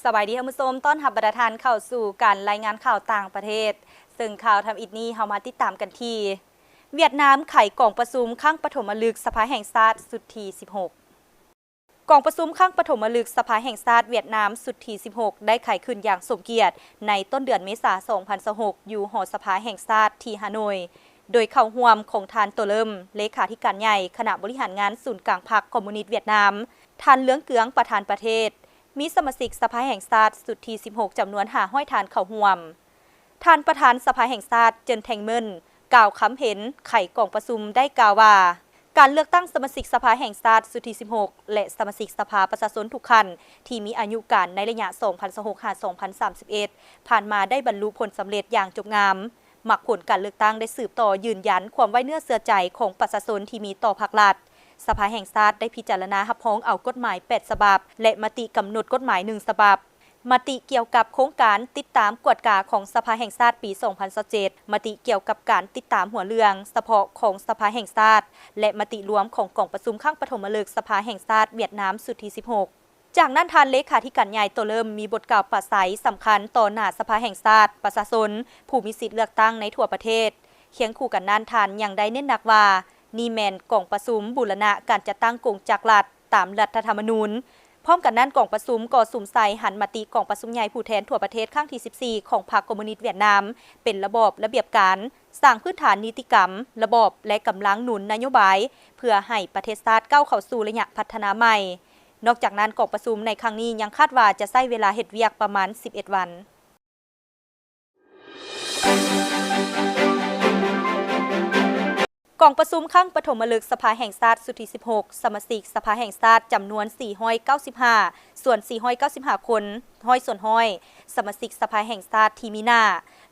ສະບາຍດີທ່ານຜູ້ຊົມ, ຕ້ອນຮັບບັນດາທ່ານເຂົ້າສູ່ການລາຍງານຂ່າວຕ່າງປະເທດ, ເຊິ່ງຂ່າວທຳອິດນີ້ເຮົາມາຕິດຕາມກັນທີ່ ຫວຽດນາມໄຂກອງປະຊຸມຄັ້ງປະຖົມມະລຶກສະພາແຫ່ງຊາດຊຸດທີສິບຫົກ. ກອງປະຊຸມຄັ້ງປະຖົມມະລຶກສະພາແຫ່ງຊາດຫວຽດນາມຊຸດທີສິບຫົກ ໄດ້ໄຂຂຶ້ນຢ່າງສົມກຽດໃນຕົ້ນເດືອນເມສາ ສອງພັນຊາວຫົກ ຢູ່ຫໍສະພາແຫ່ງຊາດທີ່ຮາໂນຍ ໂດຍເຂົ້າຮ່ວມຂອງທ່ານ ໂຕເລີມ ເລຂາທິການໃຫຍ່ຄະນະບໍລິຫານງານສູນກາງພັກຄອມມູນິດຫວຽດນາມ, ທ່ານ ເລື່ອງເກືອງ ປະທານປະເທດ, ມີສະມາຊິກສະພາແຫ່ງຊາດຊຸດທີສິບຫົກ ຈຳນວນຫ້າຮ້ອຍທ່ານເຂົ້າຮ່ວມ. ທ່ານປະທານສະພາແຫ່ງຊາດ ເຈີນ ແທງເມິນ ກ່າວຄຳເຫັນໄຂກອງປະຊຸມໄດ້ກ່າວວ່າ ການເລືອກຕັ້ງສະມາຊິກສະພາແຫ່ງຊາດຊຸດທີສິບຫົກ ແລະ ສະມາຊິກສະພາປະຊາຊົນທຸກຂັ້ນທີ່ມີອາຍຸການໃນໄລຍະ ສອງພັນຊາວຫົກ ຫາ ສອງພັນສາມສິບເອັດ ຜ່ານມາໄດ້ບັນລຸຜົນສຳເລັດຢ່າງຈົບງາມ. ໝາກຜົນການເລືອກຕັ້ງໄດ້ສືບຕໍ່ຢືນຢັນຄວາມໄວ້ເນື້ອເຊື່ອໃຈຂອງປະຊາຊົນທີ່ມີຕໍ່ພັກລັດ. ສະພາແຫ່ງຊາດໄດ້ພິຈາລະນາຮັບຮອງເອົາກົດໝາຍແປດສະບັບ ແລະ ມະຕິກຳນົດກົດໝາຍໜຶ່ງສະບັບ, ມະຕິກ່ຽວກັບໂຄງການຕິດຕາມກວດກາຂອງສະພາແຫ່ງຊາດປີສອງພັນຊາວເຈັດ, ມະຕິກ່ຽວກັບການຕິດຕາມຫົວເລື່ອງສະເພາະຂອງສະພາແຫ່ງຊາດ ແລະ ມະຕິລວມຂອງກອງປະຊຸມຄັ້ງປະຖົມມະລຶກສະພາແຫ່ງຊາດຫວຽດນາມຊຸດທີສິບຫົກ. ຈາກນັ້ນ ທ່ານເລຂາທິການໃຫຍ່ ໂຕເລີມ ມີບົດກ່າວປາໄສສຳຄັນຕໍ່ໜ້າສະພາແຫ່ງຊາດ, ປະຊາຊົນ, ຜູ້ມີສິດເລືອກຕັ້ງໃນທົ່ວປະເທດ. ຄຽງຄູ່ກັນນັ້ນ, ທ່ານຍັງໄດ້ເນັ້ນໜັກວ່າ ນີ້ແມ່ນກອງປະຊຸມບູລະນະການຈັດຕັ້ງກົງຈັກລັດຕາມລັດຖະທຳມະນູນ. ພ້ອມກັນນັ້ນ, ກອງປະຊຸມກໍສຸມໃສ່ຫັນມະຕິກອງປະຊຸມໃຫຍ່ຜູ້ແທນທົ່ວປະເທດຄັ້ງທີສິບສີ່ ຂອງພັກຄອມມູນິດຫວຽດນາມ ເປັນລະບອບລະບຽບການ, ສ້າງພື້ນຖານນິຕິກຳ, ລະບອບ ແລະ ກຳລັງໜູນນະໂຍບາຍ ເພື່ອໃຫ້ປະເທດຊາດກ້າວເຂົ້າສູ່ໄລຍະພັດທະນາໃໝ່. ນອກຈາກນັ້ນ, ກອງປະຊຸມໃນຄັ້ງນີ້ຍັງຄາດວ່າຈະໃຊ້ເວລາເຮັດວຽກປະມານສິບເອັດວັນ. ກອງປະຊຸມຄັ້ງປະຖົມມະລຶກສະພາແຫ່ງຊາດຊຸດທີສິບຫົກ, ສະມາຊິກສະພາແຫ່ງຊາດຈຳນວນສີ່ຮ້ອຍເກົ້າສິບຫ້າ ສ່ວນສີ່ຮ້ອຍເກົ້າສິບຫ້າຄົນ, ຮ້ອຍສ່ວນຮ້ອຍ ສະມາຊິກສະພາແຫ່ງຊາດທີ່ມີໜ້າ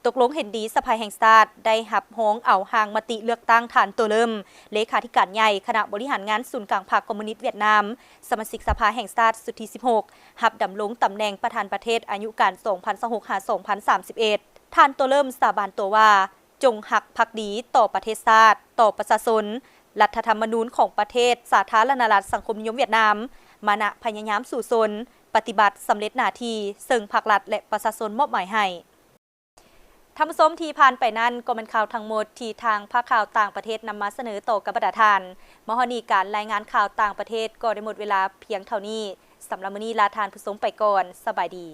ຕົກລົງເຫັນດີສະພາແຫ່ງຊາດໄດ້ຮັບຮອງເອົາຮ່າງມະຕິເລືອກຕັ້ງທ່ານ ໂຕເລີມ ເລຂາທິການໃຫຍ່ຄະນະບໍລິຫານງານສູນກາງພັກຄອມມູນິດຫວຽດນາມ, ສະມາຊິກສະພາແຫ່ງຊາດຊຸດທີສິບຫົກ ຮັບດຳລົງຕຳແໜ່ງປະທານປະເທດອາຍຸການສອງພັນຊາວຫົກ ຫາ ສອງພັນສາມສິບເອັດ. ທ່ານ ໂຕເລີມ ສາບານຕົວວ່າ ຈົ່ງຮັກພັກດີຕໍ່ປະເທດຊາດ, ຕໍ່ປະຊາຊົນ, ລັດຖະທຳມະນູນຂອງປະເທດສາທາລະນະລັດສັງຄົມນິຍົມຫວຽດນາມ, ມານະພະຍາຍາມສູ້ຊົນ, ປະຕິບັດສຳເລັດໜ້າທີ່ເຊິ່ງພັກລັດ ແລະ ປະຊາຊົນມອບໝາຍໃຫ້. ທ່ານຜູ້ຊົມທີ່ຜ່ານໄປນັ້ນ ກໍແມ່ນຂ່າວທັງໝົດທີ່ທາງພາກຂ່າວຕ່າງປະເທດນຳມາສະເໜີຕໍ່ກັບບັນດາທ່ານ. ມາຮອດນີ້ ການລາຍງານຂ່າວຕ່າງປະເທດກໍໄດ້ໝົດເວລາພຽງເທົ່ານີ້. ສຳລັບມື້ນີ້ລາທ່ານຜູ້ຊົມໄປກ່ອນ. ສະບາຍດີ.